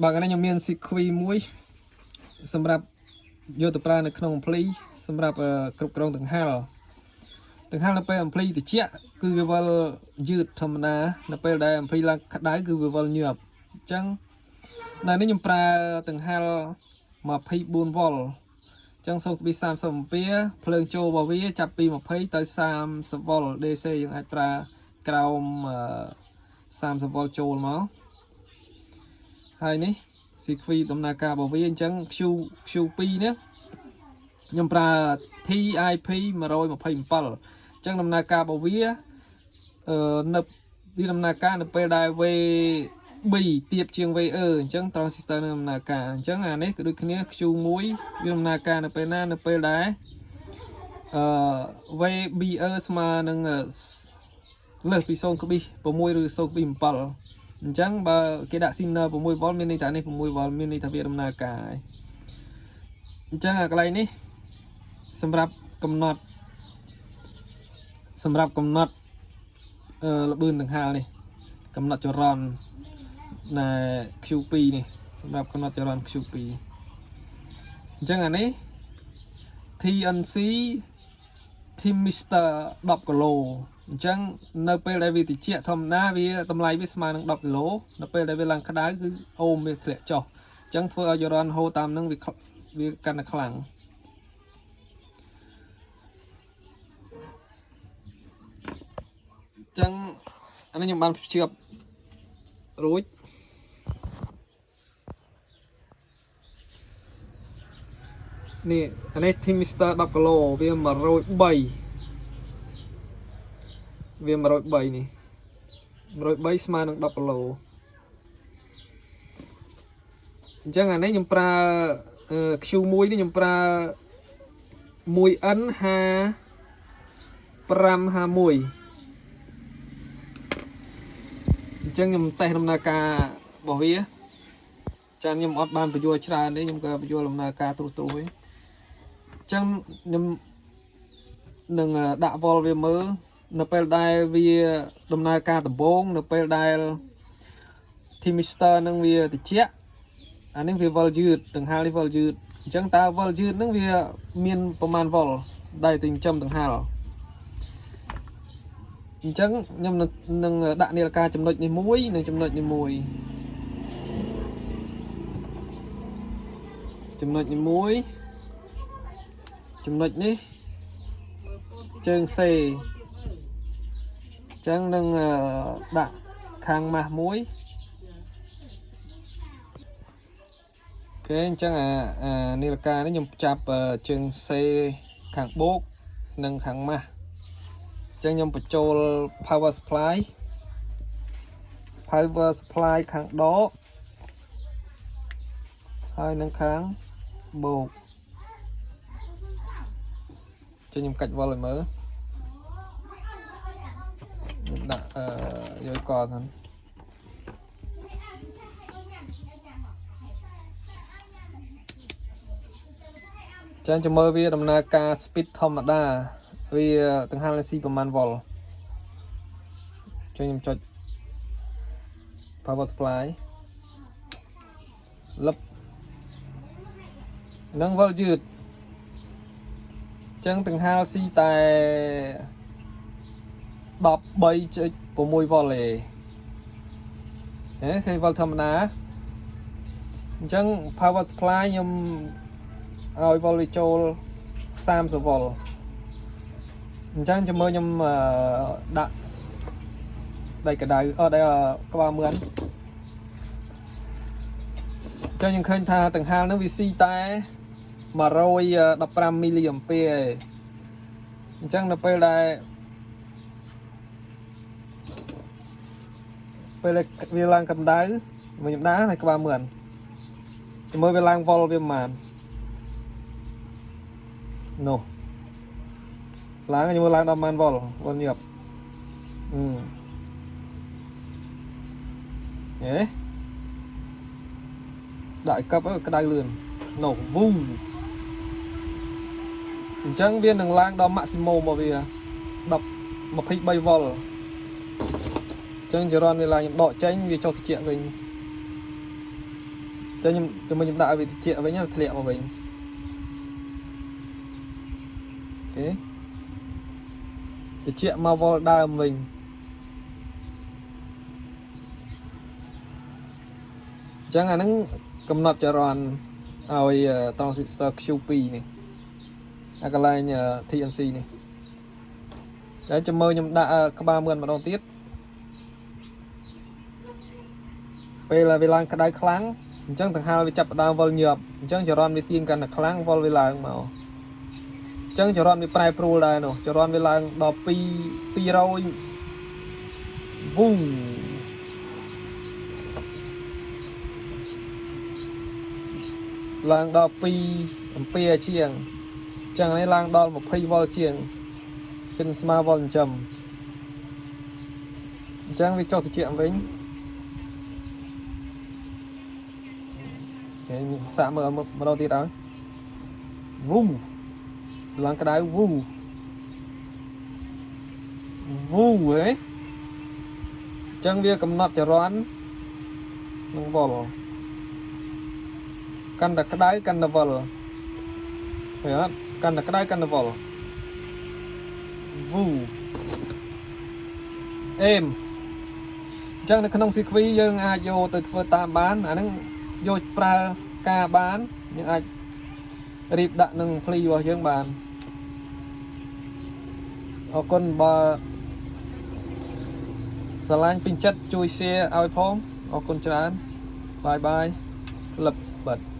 បាទថ្ងៃនេះខ្ញុំមាន circuit មួយសម្រាប់យកទៅប្រើនៅក្នុង ampli សម្រាប់គ្រប់គ្រងដង្ហាលដង្ហាលនៅពេល ampli ត្រជាក់គឺវាវិលយឺតធម្មតានៅពេលដែល ampli ឡើងក្តៅគឺវាវិលញាប់អញ្ចឹងនៅនេះខ្ញុំប្រើដង្ហាល24វ៉ុលអញ្ចឹង0.30អំពែភ្លើងចូលរបស់វាចាប់ពី20ទៅ30វ៉ុល DC យើងអាចប្រើក្រោម30វ៉ុលចូលមកហើយនេះ circuit ដំណើរការរបស់វាអញ្ចឹង Q2 នេះខ្ញុំប្រើ TIP 127អញ្ចឹងដំណើរការរបស់វាអឺនៅវាដំណើរការនៅពេលដែល VB ទាបជាង VE អញ្ចឹង transistor នឹងដំណើរការអញ្ចឹងអានេះគឺដូចគ្នា Q1 វាដំណើរការនៅពេលណានៅពេលដែលអឺ VBE ស្មើនឹងលើសពី0.6ឬ0.7អញ្ចឹងបើគេដាក់ signal 6V មានន័យថានេះ 6V មានន័យថាវាដំណើរការហើយអញ្ចឹងអាកន្លែងនេះសម្រាប់កំណត់សម្រាប់កំណត់អឺល្បឿនដង្ហាលនេះកំណត់ចរន្តណែ Q2 នេះសម្រាប់កំណត់ចរន្ត Q2 អញ្ចឹងអានេះ TNC Thermistor 10គីឡូអញ្ចឹងនៅពេលដែលវាត្រជាក់ធម្មតាវាតម្លៃវាស្មើនឹង10គីឡូនៅពេលដែលវាឡើងក្តៅគឺអូមវាធ្លាក់ចុះអញ្ចឹងធ្វើឲ្យចរន្តហូរតាមនឹងវាវាកាន់តែខ្លាំងអញ្ចឹងអានេះខ្ញុំបានភ្ជាប់រួចនេះអានេះ Thermistor 10គីឡូវា103វា103នេះ103ស្មើនឹង10គីឡូអញ្ចឹងអានេះខ្ញុំប្រើ Q1 នេះខ្ញុំប្រើ 1N 5 551អញ្ចឹងខ្ញុំតេស្តដំណើរការរបស់វាចាខ្ញុំអត់បានបញ្យល់ច្រើនទេខ្ញុំក៏បញ្យល់ដំណើរការត្រួសត្រាសទេអញ្ចឹងខ្ញុំនឹងដាក់វល់វាមើលនៅពេលដែលវាដំណើរការដំបូងនៅពេលដែល Thermistor នឹងវាត្រជាក់អានេះវាវិលយឺតដង្ហាលនេះវិលយឺតអញ្ចឹងតើវិលយឺតនឹងវាមានប្រមាណវល់ដែលទៅចិញ្ចឹមដង្ហាលអញ្ចឹងខ្ញុំនឹងដាក់នាឡិកាចំណុចនេះមួយនិងចំណុចនេះមួយចំណុចនេះមួយចំណុចនេះជើង C អញ្ចឹងនឹងដាក់ខាងម៉ាស់មួយ OK អញ្ចឹងអាអានាឡិកានេះខ្ញុំចាប់ជើង C ខាងបូកនិងខាងម៉ាស់អញ្ចឹងខ្ញុំបញ្ចូល power supply ខាងដកហើយនឹងខាងបូកចឹងខ្ញុំកាច់វល់ឲ្យមើលខ្ញុំដាក់អឺយកកហ្នឹង ចឹងចាំមើលវាដំណើរការ speed ធម្មតាវាដង្ហាលស៊ីប្រមាណវ៉ុលចឹងខ្ញុំចុច power supply លឹបនឹងវិលយឺតចឹងដង្ហាលស៊ីតែ13.6វ៉ុលទេហេឃើញវិលធម្មតាអញ្ចឹង power supply ខ្ញុំឲ្យវ៉ុលវាចូល30វ៉ុលអញ្ចឹងចាំមើលខ្ញុំដាក់ដែកកដៅអត់ដែកក្បាលមឿនអញ្ចឹងយើងឃើញថាដង្ហាលនឹងវាស៊ីតែ115មីលីអំពែឯងអញ្ចឹងនៅពេលដែលពេលវាឡើងកម្ដៅមកខ្ញុំដាក់នៅក្បាលមឿនចាំមើលវាឡើងវ៉ុលវាប្រហែលនោះឡើងខ្ញុំមើលឡើងដល់ប៉ុន្មានវ៉ុលវ៉ុលញាប់អឺហេដាក់ឲ្យកឹបក្តៅលឿននោះវូអញ្ចឹងវានឹងឡើងដល់ maximum របស់វា10 23វ៉ុលអញ្ចឹងចរន្តវាឡើងខ្ញុំដកចេញវាចុះត្រជាក់វិញ ចឹងខ្ញុំចាំខ្ញុំដាក់ឲ្យវាត្រជាក់វិញធ្លាក់មកវិញ OK ត្រជាក់មកវល់ដើមវិញអញ្ចឹងអាហ្នឹងកំណត់ចរន្តឲ្យ transistor Q2 នេះអាកន្លែង TNC នេះតែចាំមើលខ្ញុំដាក់ក្បាលមឿនម្ដងទៀតពេលវាឡើងក្តៅខ្លាំងអញ្ចឹងដង្ហាលវាចាប់ផ្ដើមវិលញាប់អញ្ចឹងចរន្តវាទាញកាន់តែខ្លាំងវិលវាឡើងមកអញ្ចឹងចរន្តវាប្រែប្រួលដែរនោះចរន្តវាឡើងដល់2 200វូឡើងដល់2អំពែជាងអញ្ចឹងនេះឡើងដល់20វ៉ុលជាងជិនស្មើវ៉ុលចិញ្ចឹមអញ្ចឹងវាចុះត្រជាក់វិញគេសាកមើលម្ដងទៀតហើយវូឡើងក្តៅវូវូហេអញ្ចឹងវាកំណត់ចរន្តនឹងវ៉ុលកាន់តែក្តៅកាន់តែវ៉ុលឃើញអត់កាន់តែក្តៅកាន់តែវ៉ុលវូអេមអញ្ចឹងនៅក្នុង circuit យើងអាចយកទៅធ្វើតាមបានអាហ្នឹងយកប្រើការបានយើងអាចរៀបដាក់នឹងភ្លីរបស់យើងបានអរគុណបើស្រឡាញ់ពេញចិត្តជួយ share ឲ្យផងអរគុណច្រើន bye bye លឹបបិទ។